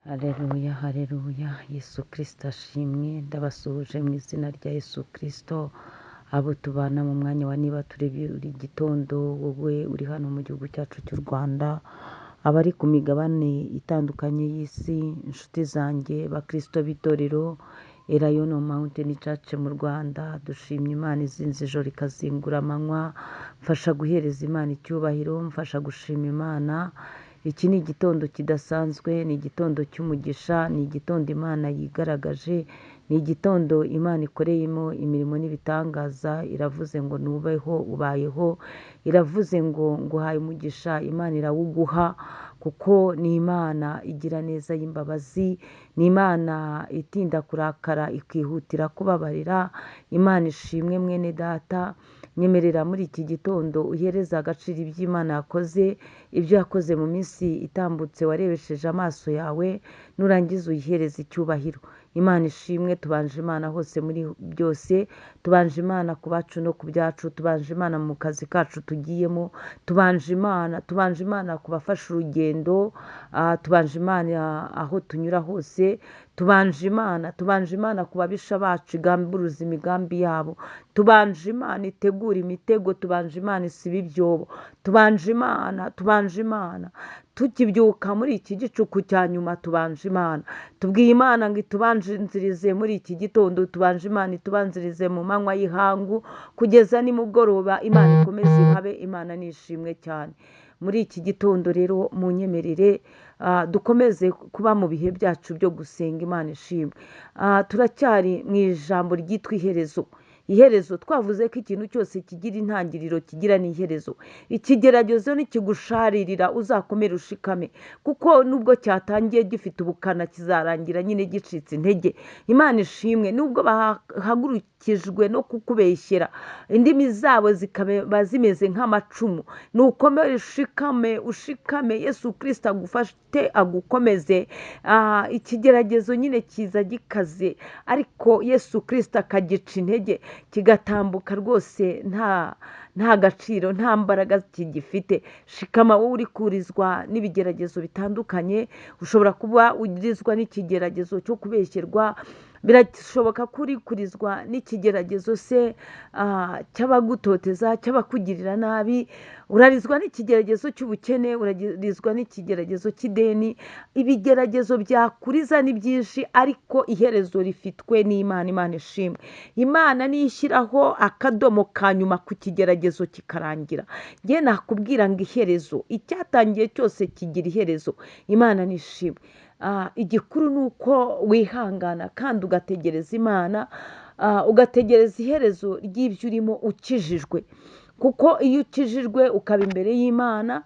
Haleluya, haleluya, Yesu Kristo ashimwe. Ndabasuhuje mu izina rya Yesu Kristo, abo tubana mu mwanya wa niba turi buri gitondo, wowe uri hano mu gihugu cyacu cy'u Rwanda, abari ku migabane itandukanye y'isi, inshuti zanjye, bakristo b'itorero Elayono Mountain Church mu Rwanda, dushimye Imana izinze ijoro ikazingura amanywa, mfasha guhereza Imana icyubahiro, mfasha gushima Imana. Iki ni igitondo kidasanzwe, ni igitondo cy'umugisha, ni igitondo Imana yigaragaje, ni igitondo Imana ikoreyemo imirimo n'ibitangaza. Iravuze ngo nubeho ubayeho, iravuze ngo nguhaye umugisha, Imana irawuguha, kuko ni Imana igira neza y'imbabazi, ni Imana itinda kurakara ikihutira kubabarira. Imana ishimwe mwene data, nyemerera muri iki gitondo uhereze agaciro ibyo Imana yakoze, ibyo yakoze mu minsi itambutse warebesheje amaso yawe, nurangiza uyihereze icyubahiro. Imana ishimwe, tubanje Imana hose muri byose, tubanje Imana ku bacu no ku byacu, tubanje Imana mu kazi kacu tugiyemo, tubanje Imana, tubanje Imana ku bafashe urugendo, tubanje Imana aho tunyura hose, tubanje Imana, tubanje Imana ku babisha bacu igamburuza imigambi yabo, tubanje Imana itegura imitego, tubanje Imana isiba ibyobo, tubanje Imana, tubanje Imana. Tukibyuka muri iki gicuku cya nyuma tubanje Imana, tubwiye Imana ngo itubanzirize muri iki gitondo, tubanje Imana itubanzirize mu manywa y'ihangu kugeza nimugoroba, Imana ikomeze ihabe. Imana nishimwe cyane. Muri iki gitondo rero munyemerere dukomeze kuba mu bihe byacu byo gusenga. Imana ishimwe. Turacyari mu ijambo ryitwa iherezo. Iherezo twavuze ko ikintu cyose kigira intangiriro kigira n'iherezo. Ikigeragezo nikigusharirira uzakomere ushikame, kuko nubwo cyatangiye gifite ubukana kizarangira nyine gicitse intege. Imana ishimwe. Nubwo bahagurukijwe no kukubeshyera, indimi zabo zikaba zimeze nk'amacumu, nukomere ushikame, ushikame, Yesu Kristo agufate agukomeze. Ikigeragezo nyine kiza gikaze, ariko Yesu Kristo akagica intege, kigatambuka rwose nta gaciro, nta mbaraga kigifite. Shikama wowe uri kurizwa n'ibigeragezo bitandukanye, ushobora kuba urizwa n'ikigeragezo cyo kubeshyerwa, birashoboka ko uri kurizwa n'ikigeragezo se cy'abagutoteza, cy'abakugirira nabi, urarizwa n'ikigeragezo cy'ubukene, urarizwa n'ikigeragezo cy'ideni. Ibigeragezo byakuriza ni byinshi, ariko iherezo rifitwe n'Imana. Imana ishimwe. Imana niyo ishyiraho akadomo ka nyuma ku kigeragezo kikarangira. Njye nakubwira ngo iherezo, icyatangiye cyose kigira iherezo. Imana nishimwe. Igikuru ni uko wihangana kandi ugategereza Imana, ugategereza iherezo ry'ibyo urimo ukijijwe, kuko iyo ukijijwe ukaba imbere y'Imana,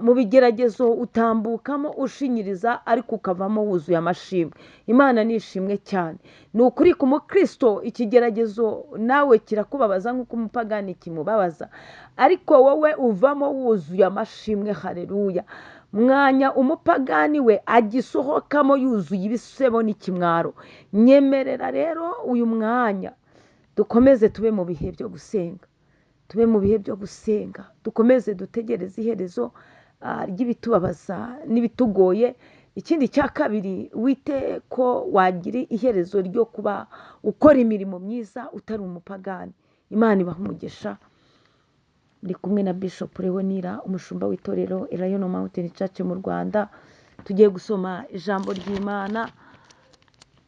mu bigeragezo utambukamo ushinyiriza, ariko ukavamo wuzuye amashimwe. Imana ni ishimwe cyane. Ni ukuri ku mukristo ikigeragezo nawe kirakubabaza nk'uko umupagani kimubabaza, ariko wowe uvamo wuzuye amashimwe. Haleluya. Mwanya umupagani we agisohokamo yuzuye ibisebo n'ikimwaro. Nyemerera rero uyu mwanya dukomeze tube mu bihe byo gusenga, tube mu bihe byo gusenga, dukomeze dutegereze iherezo ry'ibitubabaza n'ibitugoye. Ikindi cya kabiri, wite ko wagira iherezo ryo kuba ukora imirimo myiza utari umupagani. Imana ibaha umugisha. Ndi kumwe na Bishop Leonira, umushumba w'itorero Elayono Mountain Church mu Rwanda. Tugiye gusoma ijambo ry'Imana.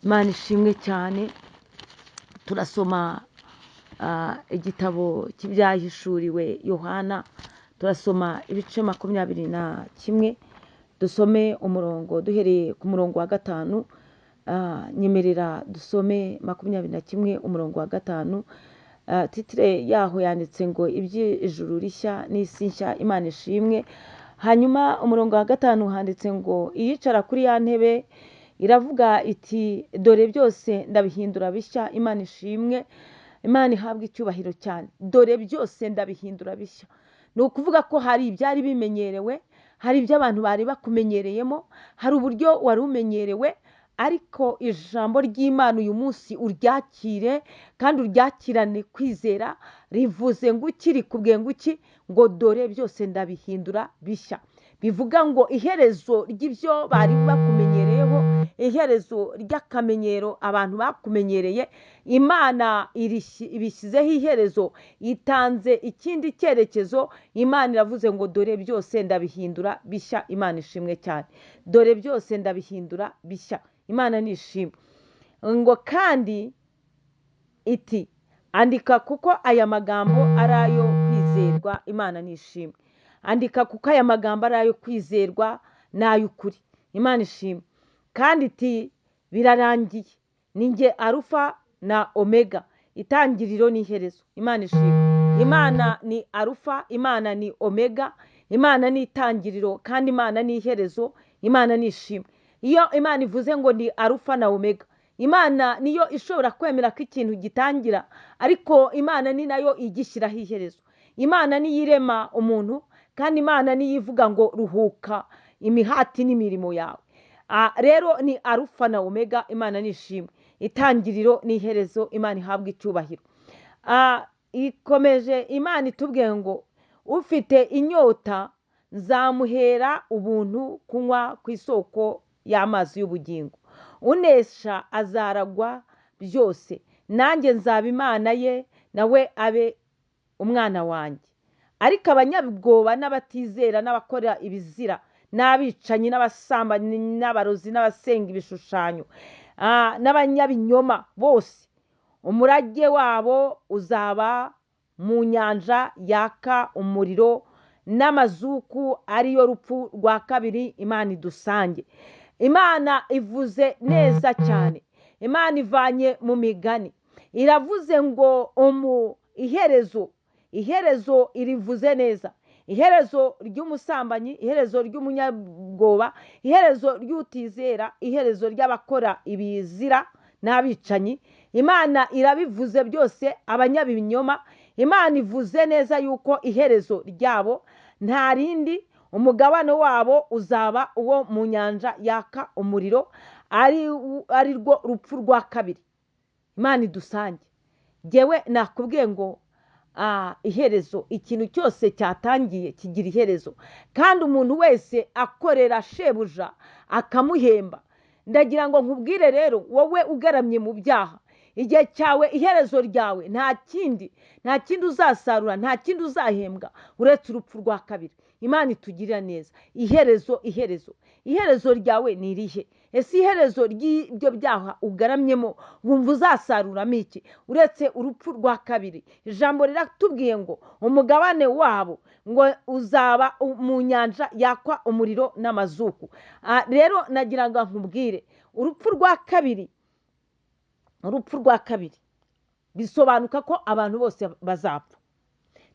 Imana ishimwe cyane. Turasoma igitabo cy'ibyahishuriwe Yohana, turasoma ibice 21, dusome umurongo duhereye ku murongo wa 5. Nyemerera dusome 21 umurongo wa 5. Titire yaho yanditse ngo iby'ijuru rishya n'isi nshya. Imana ishimwe. Hanyuma umurongo wa 5 handitse ngo iyicara kuri ya ntebe iravuga iti dore byose ndabihindura bishya. Imana ishimwe, Imana ihabwe icyubahiro cyane. Dore byose ndabihindura bishya. Ni ukuvuga ko hari ibyari bimenyerewe, hari ibyo abantu bari bakumenyereyemo, hari uburyo wari umenyerewe, ariko ijambo ry'Imana uyu munsi uryakire kandi uryakirane kwizera. Rivuze ngo iki, rikubwiye ngo iki, ngo dore byose ndabihindura bishya. Bivuga ngo iherezo ry'ibyo bari bakumenyereyeho, iherezo ry'akamenyero abantu bakumenyereye. Imana ibishyizeho iherezo, itanze ikindi cyerekezo. Imana iravuze ngo dore byose ndabihindura bishya. Imana ishimwe cyane, dore byose ndabihindura bishya. Imana ni ishimwe. Ngo kandi iti andika kuko aya magambo ari ayo kwizerwa. Imana ni ishimwe. Andika kuko aya magambo ari ayo kwizerwa n'ay'ukuri. Imana ishimwe. Kandi iti birarangiye, ni njye Arufa na Omega, itangiriro n'iherezo. Imana ishimwe. Imana ni Arufa, Imana ni Omega, Imana ni itangiriro kandi Imana ni iherezo. Imana ni ishimwe. Iyo Imana ivuze ngo ni Arufa na Omega, Imana niyo ishobora kwemera ko ikintu gitangira, ariko Imana ni nayo igishyiraho iherezo. Imana niyo irema umuntu, kandi Imana niyo ivuga ngo ruhuka imihati n'imirimo yawe. Rero ni Arufa na Omega. Imana ni ishimwe, itangiriro n'iherezo. Imana ihabwa icyubahiro. Ikomeje Imana itubwiye ngo ufite inyota nzamuhera ubuntu kunywa ku isoko y'amazi y'ubugingo, unesha azaragwa byose, nanjye nzaba Imana ye, nawe abe umwana wanjye. Ariko abanyabwoba n'abatizera n'abakora ibizira n'abicanyi n'abasambanyi n'abarozi n'abasenga ibishushanyo n'abanyabinyoma bose, umurage wabo uzaba mu nyanja yaka umuriro n'amazuku, ariyo rupfu rwa kabiri. Imana idusange. Imana ivuze neza cyane. Imana ivanye mu migani, iravuze ngo iherezo, iherezo irivuze neza. Iherezo ry'umusambanyi, iherezo ry'umunyabwoba, iherezo ry'utizera, iherezo ry'abakora ibizira n'abicanyi. Imana irabivuze byose, abanyabinyoma. Imana ivuze neza yuko iherezo ryabo nta rindi, umugabane wabo uzaba uwo mu nyanja yaka umuriro, ari rwo rupfu rwa kabiri. Imana idusange. Jyewe nakubwiye ngo iherezo, ikintu cyose cyatangiye kigira iherezo, kandi umuntu wese akorera shebuja akamuhemba. Ndagira ngo nkubwire rero, wowe ugaramye mu byaha, igihe cyawe, iherezo ryawe, nta kindi, nta kindi uzasarura, nta kindi uzahembwa uretse urupfu rwa kabiri. Imana itugirira neza. Iherezo, iherezo, iherezo ryawe ni irihe? Ese iherezo ry'ibyo byaha ugaramyemo wumva uzasaruramo iki uretse urupfu rwa kabiri? Ijambo riratubwiye ngo umugabane wabo ngo uzaba mu nyanja yakwa umuriro n'amazuku. Rero nagira ngo nkubwire, urupfu rwa kabiri, urupfu rwa kabiri bisobanuka ko abantu bose bazapfa.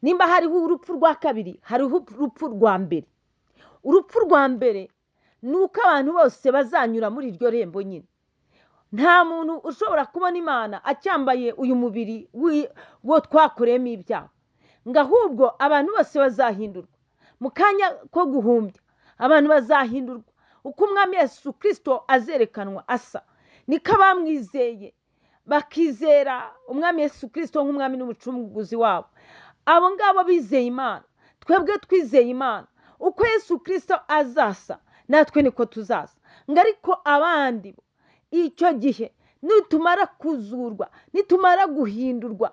Nimba hariho urupfu rwa kabiri, hariho urupfu rwa mbere. Urupfu rwa mbere ni uko abantu bose bazanyura muri iryo rembo nyine. Nta muntu ushobora kubona Imana acyambaye uyu mubiri wo twakoreyemo ibyaha, ngo ahubwo abantu bose bazahindurwa mu kanya ko guhumbya. Abantu bazahindurwa uko Umwami Yesu Kristo azerekanwa asa, niko abamwizeye bakizera Umwami Yesu Kristo nk'umwami n'umucunguzi wabo. Abo ngabo bizeye Imana, twebwe twizeye Imana, uko Yesu Kristo azasa natwe niko tuzaza. Ngo ariko abandi icyo gihe nitumara kuzurwa, nitumara guhindurwa,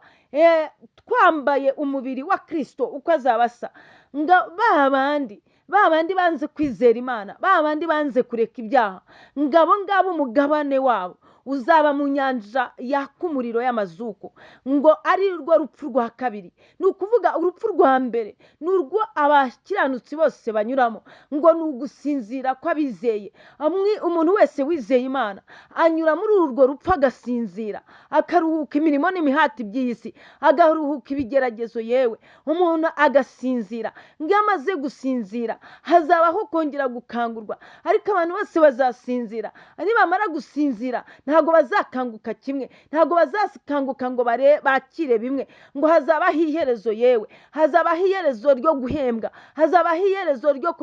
twambaye umubiri wa Kristo uko azaba asa, ngo ba bandi banze kwizera Imana, ba bandi banze kureka ibyaha, ngo abo ngabo umugabane wabo uzaba mu nyanja yaka umuriro y'amazuku, ngo ari rwo rupfu rwa kabiri. Ni ukuvuga urupfu rwa mbere ni urwo abakiranutsi bose banyuramo, ngo ni ugusinzira kw'abizeye. Umuntu wese wizeye Imana anyura muri urwo rupfu agasinzira, akaruhuka imirimo n'imihati by'iyi si, agaruhuka ibigeragezo, yewe umuntu agasinzira. Ngo iyo amaze gusinzira hazabaho kongera gukangurwa, ariko abantu bose bazasinzira. Nibamara gusinzira ntabwo Ntabwo bazakanguka kimwe, ntabwo bazakanguka ngo bakire bimwe. Ngo hazabaho iherezo, yewe hazabaho iherezo ryo guhembwa, hazabaho iherezo ryo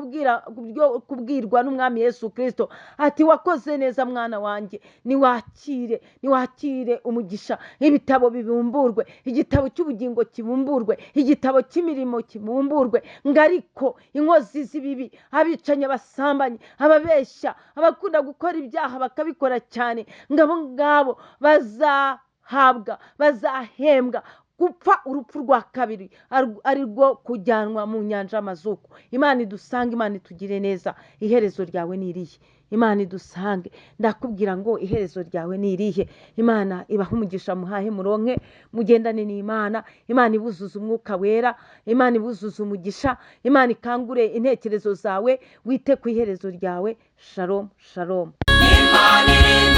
kubwirwa n'Umwami Yesu Kirisito ati: "Wakoze neza mwana wanjye, niwakire, niwakire umugisha." Ibitabo bibumburwe, igitabo cy'ubugingo kibumburwe, igitabo cy'imirimo kibumburwe. Ngo ariko inkozi z'ibibi, abicanyi, abasambanyi, ababeshya, abakunda gukora ibyaha bakabikora cyane, ngo abo ngabo bazahabwa, bazahembwa gupfa urupfu rwa kabiri, ari rwo kujyanwa mu nyanja y'amazuku. Imana idusange, Imana itugire neza. Iherezo ryawe ni irihe? Imana idusange. Ndakubwira ngo iherezo ryawe ni irihe? Imana ibahe umugisha, muhahe muronke, mugendane n'Imana. Imana ibuzuze umwuka wera, Imana ibuzuze umugisha, Imana ikangure intekerezo zawe, wite ku iherezo ryawe. Shalom, shalom. Imana irinda.